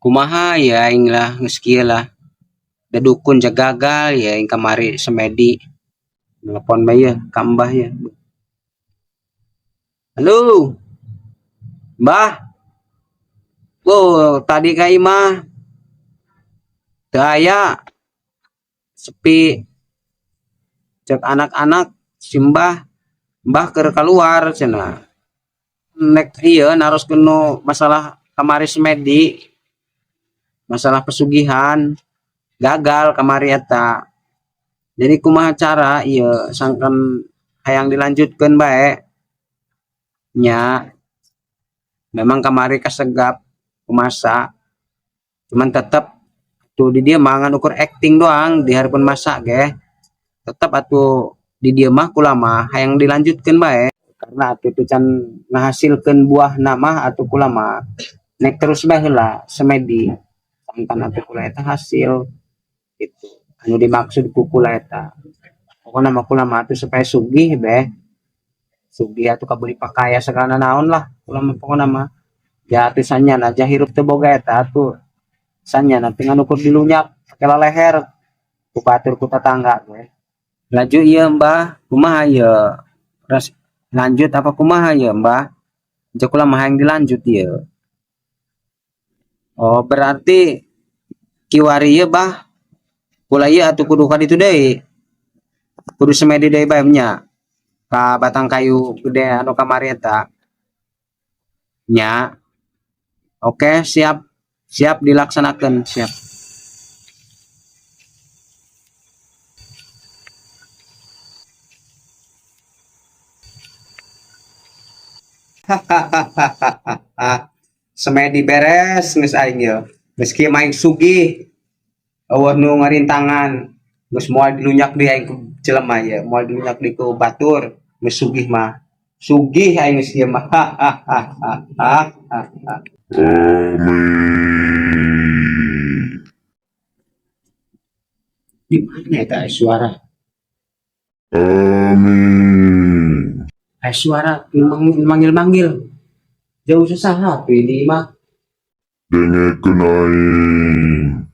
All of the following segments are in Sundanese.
Kumaha ya aing lah geus kieu lah. Da dukun ja gagal ya aing kamari semedi. Telepon bae yeuh ka Mbah yeuh. Halo. Mbah. Oh, tadi ka imah teu aya, sepi. Cek anak-anak si Mbah, Mbah keur kaluar cenah. Nek ieu naroskeun nu masalah kamari semedi. Masalah pesugihan gagal kamari eta. Jadi kumaha cara ieu sangkan hayang dilanjutkeun bae nya. Memang kamari kasegap kumasa, cuman tetep tuh di dieu mah ngan ukur acting doang di hareupeun masa ge. Tetep atuh di dieu mah kula mah hayang dilanjutkeun bae karena atuh teu can ngahasilkeun buahna mah atuh kula mah nek terus bae heula semedi. Sangkan atuh kula eta hasil gitu anu dimaksud ku kula eta. Pokona mah kula mah atuh supaya sugih beh. Sugih atuh kabeli pakaya sagala naon lah kula mah pokona mah. Ja atuh sanyana ja hirup teu boga eta atuh sanyana teh ngan ukur dilunyak pake laleher ku batur ku tatangga ge. Laju ieu Mbah, kumaha ieu? Res lanjut apa kumaha ieu Mbah? Ja kula mah hayang dilanjut ieu. Oh, berarti kiwari ieu Bah kula ieu atuh kudu ka ditu deui. Kudu semedi deui bae nya ka batang kayu gede anu kamari eta. Nya. Oke, siap. Siap dilaksanakeun, siap. Hahaha. Semedi beres geus aing ieu. Geus kieu mah aing sugih. Eueuh nu ngarintangan. Geus moal dilunyak deui aing ku jelema ieu, moal dilunyak deui ku batur. Geus sugih mah. Sugih aing geus kieu mah. Hahaha. Amin. Di mana eta aya suara? Amin. Aya suara manggil-manggil. Jauh sasaha atuh di imah. Dengekeun aing.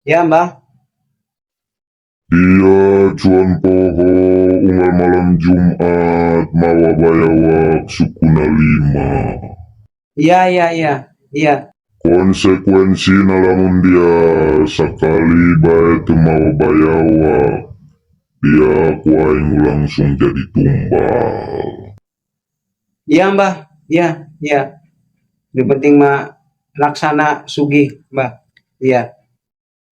Ya, Mbah. Dia cuan poho unggal malam Jumat mawa bayawak sukuna 5. Iya, iya, iya. Iya. Konsekuensina lamun dia sakali bae teu mawa bayawak, dia ku aing langsung jadi tumbal. Iya, Mbah. Iya, iya. Yang penting mah laksana sugih, Mbah. Iya.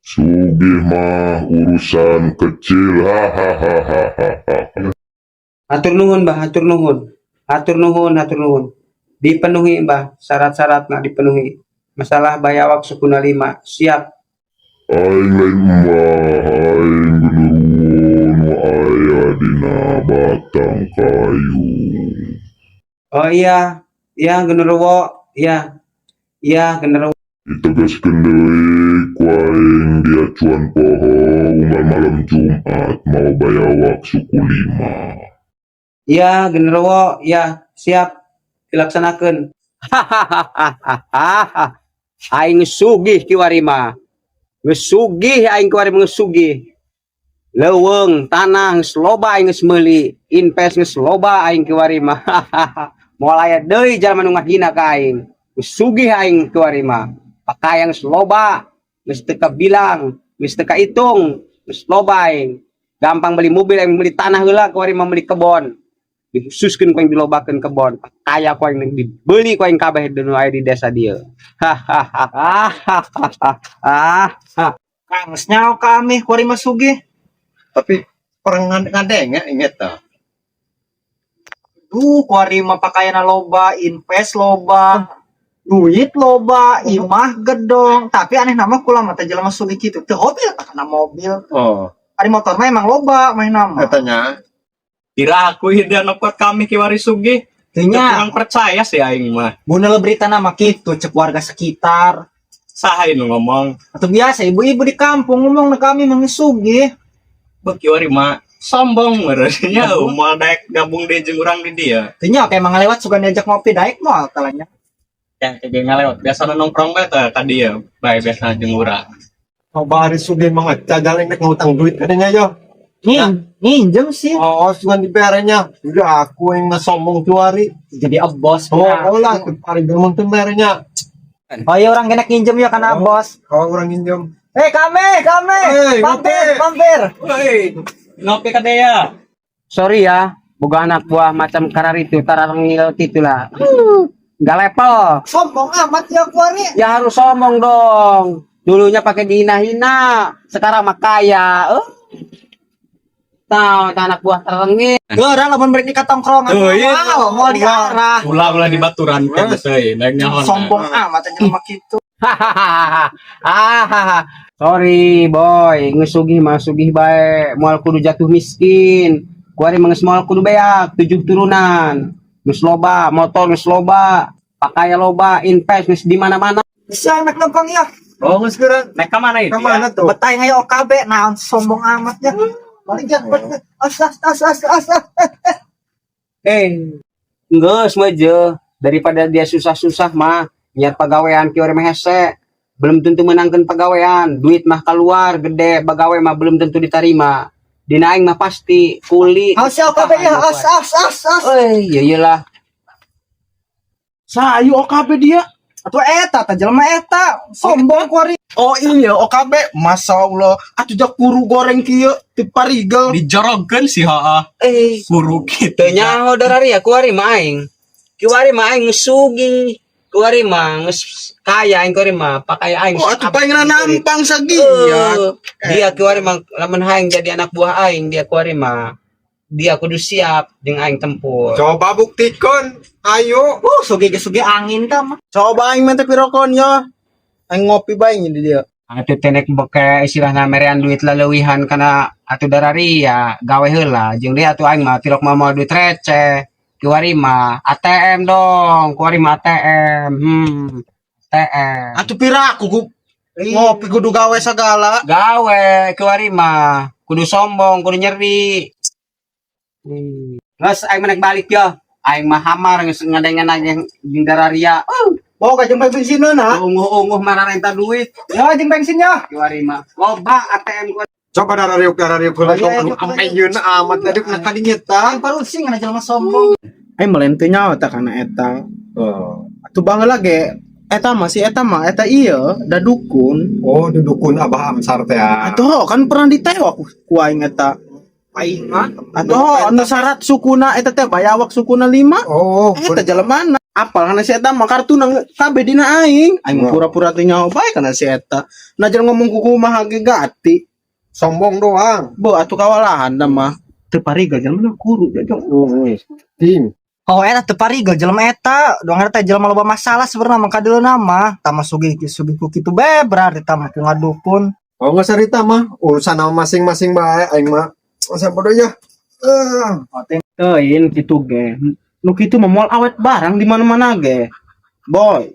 Sugih mah urusan kecil. Hahaha. Hatur nuhun, Mbah, hatur nuhun. Hatur nuhun, hatur nuhun. Dipenuhi, Mbah, syarat-syaratna dipenuhi. Masalah bayawak sukuna 5, siap. Aing lain Mbah, aing genderuwo nu aya dina batang kayu. Oh iya, iya genderuwo, iya. Iya genderuwo. Ditegaskeun deui ku aing dia cuan poho unggal malam Jumat mawa bayawak suku 5. Iya genderuwo, iya siap dilaksanakeun. Hahaha. Aing sugih kiwari mah. Geus sugih aing kiwari mah geus sugih. Leuweung tanah geus loba aing geus meuli, invest geus loba aing kiwari mah. Moal aya deui jalma nu ngahina ka aing. Geus sugih aing kiwari mah. Pakaian geus loba, geus teu kabilang, geus teu kaitung, geus loba aing. Gampang beli mobil aing beli tanah heula kiwari mah beli kebon. Dikhususkeun ku aing dilobakeun kebon. Kaya ku aing dibeli ku aing kabeh nu aya di desa dieu. Hahaha. Kang, geus nyaho kami kuari mah sugih. Tapi orang ngadenge inget ta. Duh, kuari mah pakaian loba, invest loba, duit loba, imah gedong. Tapi aneh nama kula mah teh jelema sugih kitu. Teu hobi eta kana mobil. Oh. Ari motor mah emang loba mah nama. Eta nya. Kira aku ide nopot kami kiwari sugih. Teu nya. Kurang percaya sih aing mah. Mun berita nama kitu cek warga sekitar. Saha nu ngomong? Atau biasa ibu-ibu di kampung ngomong na kami mah sugih. Beuh kiwari mah sombong meureunnya moal daek gabung deui jeung urang di dieu. Teu nya kayak ngalewat suka diajak ngopi daek moal kalanya. Ya, kayak ngalewat. Biasa nongkrong bae teh ka dieu. Bae biasa jeung urang. Coba hari sugih mangaca jalan nek ngutang duit katanya yo. Nginjem sih. Oh, sugan diberenya. Udah aku yang sombong cuari. Jadi bos. Oh, oh lah, pari gampang tuh merenya. Oh iya orang kena nginjem ya karena Oh. bos. Kalau orang nginjem. Eh kame, kame. Eh, Mampir, ngopi. mampir. Woi, ngopi ka dia. Sorry ya, boga anak buah macam karar itu, tararangil gitu lah. Gak level. Sombong amat ya kuari. Ya harus sombong dong. Dulunya pakai dihina-hina, sekarang mah kaya. Eh. Tahu anak buah terengil. Orang lamun beri ka tongkrongan. Oh, iya. Wow, mau diarah. Ulah ulah di baturan kan euy, naik nyaho. Sombong amat aja jelema kitu. Hahaha. Hahaha. Sorry boy, geus sugih mah sugih bae, moal kudu jatuh miskin. Kuari mah geus moal kudu beak, tujuh turunan. Geus loba, motor geus loba, pakaian loba, invest geus di mana-mana. Bisa anak lempang ya. Oh, nggak sekarang. Naik ka mana itu? Kemana tuh? Betah ngayo OKB naon sombong amat ya. Balik ya, balik. As as as as as. as. Eh, geus mah je. Daripada dia susah-susah mah nyiar pagawean kieu mah hese. Belum tentu menangkan pagawean, duit mah keluar gede, pagawe mah belum tentu diterima. Dina aing mah pasti kuli. Awas ya OKB ya, as as as as. Eh, iya iyalah. Sayu OKB dia. Atuh eta tah jelema eta sombong kuari. Oh iya OKB, Masya Allah. Atuh jak kuru goreng kieu ti parigel. Dijorogkeun sih heeh. Eh, Kuru kitu. teu nyaho darari ya kuari mah aing. Kuari mah aing geus sugih. Kuari mah geus kaya aing kuari mah pakai aing. Oh atuh paling nampang sagiat. Eh, dia kuari mah lamun aing jadi anak buah aing dia kuari mah dia kudu siap jeung aing tempur. Coba buktikan. Ayo. Sugih ge sugih angin tah mah. Coba aing minta pirokon yo. Aing ngopi bae di dia. Atuh tenek beke istilahna merean duit laleuwihan kana atuh darari ya gawe heula jeung dia atuh aing mah tilok mah moal duit receh. Kuari mah ATM dong, kuari mah ATM. ATM. Atuh pira aku ku ngopi kudu gawe segala. Gawe kuari mah kudu sombong, kudu nyeri. Geus aing mah naik balik yo. Aing mah hamar geus ngadengen aing jeung dararia. Bawa ka jeung bensin na. Unguh-unguh mararenta duit. Ya jeung bensin ya. Kuari mah loba ATM kuari. Coba darariuk darariuk heula Iya, tong anu iya, ampe yeun amat tadi kena tadi nyeta. Aing parusing kana jelema sombong. Aing melen teu nyawa tah kana eta. Oh, Atuh baheula ge eta mah si eta mah eta ieu da dukun. oh dudukun Abah Amsar teh. ah. Atuh kan pernah ditewak ku aing eta. Aing mah Atuh anu syarat sukuna eta teh bayawak sukuna 5. Oh, Eta jalan mana? Apal kana si eta mah kartu nang kabeh dina aing. Aing mah pura-pura teu nyaho bae kana si eta. Najan ngomong ku kumaha ge gati. Sombong doang. Bo atuh kawalahan da mah. Teu pariga jelema kuru jajong. Tim. Oh eta teu parigel jelema eta, doang eta jelema loba masalah sebenarnya mah kadeuleu mah. Tah mah sugih sugih ku kitu bae berarti tah mah ku ngadukun. Oh nggak cerita mah urusan nama masing-masing bae aing mah. Masa bodoh ya. Ah. Teuing kitu ge. Nu kitu mah moal awet barang di mana-mana ge. Boy.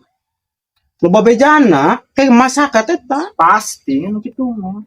Loba bejana kayak masakan eta. Pasti nu kitu mah.